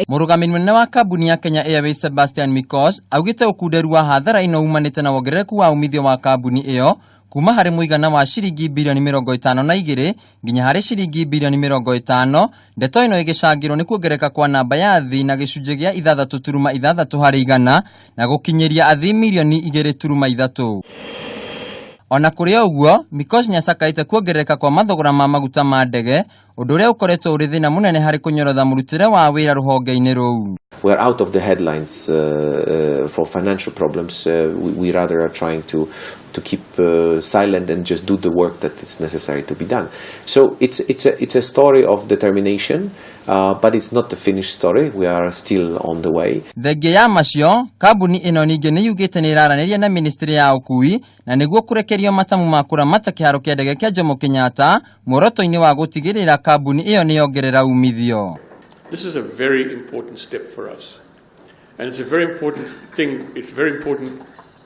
Mũrũgamĩrĩri mũnene wa kambuni ya Kenya Airways Sebastian Mikosz augĩte ũkunderu wa hathara ĩno umanĩte na wongerereku wa umithio wa kambuni ĩyo kuma harĩ mũigana wa ciringi birioni 52 nginya harĩ ciringi birioni 50. Ndeto ĩno ĩgĩcangĩrwo nĩ kuongerereka kwa namba ya athii na gĩcunjĩ gĩa 6.6% na gũkinyĩria athii mirioni 2.3. Ona kũrĩ o ũguo, Mikosz nĩacakaĩte kuongerereka kwa mathogora ma maguta ma ndege, ũndũ ũrĩa ũkoretwo ũrĩ thĩna mũnene harĩ kũnyorotha mũrutĩre wa wĩra rũhonge-inĩ rũu. We are out of the headlines for financial problems. We rather are trying to keep silent and just do the work that is necessary to be done. So it's a story of determination, but it's not the finished story. We are still on the way. Thengia ya macio, kambuni ĩno ningĩ nĩ yugĩte nĩ ĩraranĩria na ministry ya ũkui na nĩguo kũrekerio matamu ma kũramata kĩharo kĩa ndege kĩa Jomo Kenyatta, muoroto-inĩ wa gũtigĩrĩra kambuni ĩyo nĩ yongerera umithio. This is a very important step for us. And it's a very important thing, it's a very important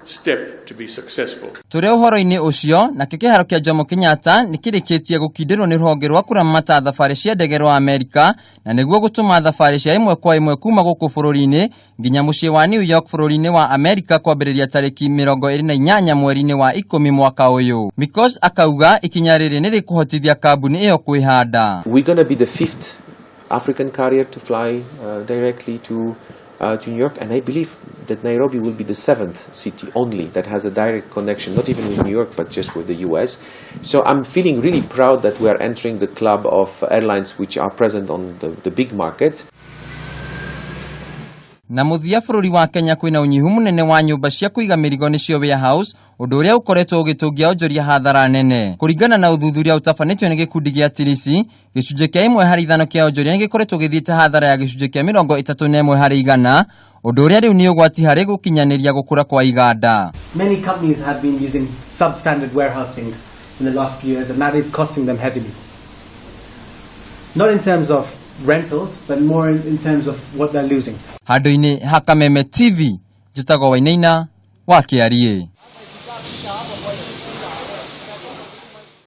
step to be successful. Tũrĩ ũhoro-inĩ ũcio, nakĩo kĩharo kĩa Jomo Kenyatta nĩ kĩrĩkĩtie gũkindĩrwo nĩ rũhonge rwa kũramata thabarĩ cia ndege rwa Amerika na nĩguo gũtũma thabarĩ cia ĩmwe kwa ĩmwe kuma gũkũ bũrũri-inĩ nginya mũciĩ wa New York bũrũri-inĩ wa Amerika kwambĩrĩria tarĩki 28 mweri-inĩ wa 10 mwaka ũyũ. Mikosz akauga ikinya rĩrĩ nĩ rĩkũhotithia kambuni ĩyo kwĩhanda. We're going to be the fifth African carrier to fly directly to New York, and I believe that Nairobi will be the seventh city only that has a direct connection, not even with New York, but just with the US. So I'm feeling really proud that we are entering the club of airlines which are present on the big markets. Na mũthia, bũrũri wa Kenya kwĩna ũnyihu mũnene wa nyũmba cia kũiga mĩrigo, nĩcio warehouse, ũndũ ũrĩa ũkoretwo ũgĩtũngia onjoria hathara nene. Kũringana na ũthuthuria ũtabanĩtio nĩ gĩkundi gĩa Tirisi, gĩcunjĩ kĩa 1 harĩ 5 kĩa onjoria nĩ gĩkoretwo gĩthiĩte hathara ya gĩcunjĩ kĩa 31%, ũndũ ũrĩa rĩu nĩ ũgwati harĩ gũkinyanĩria gũkũra kwa iganda. Many companies have been using substandard warehousing in the last few years, and that is costing them heavily. Not in terms of rentals, but more in terms of what they're losing. Handũ-inĩ ha Kameme TV, njĩtagwo Wainaina wa Kĩariĩ.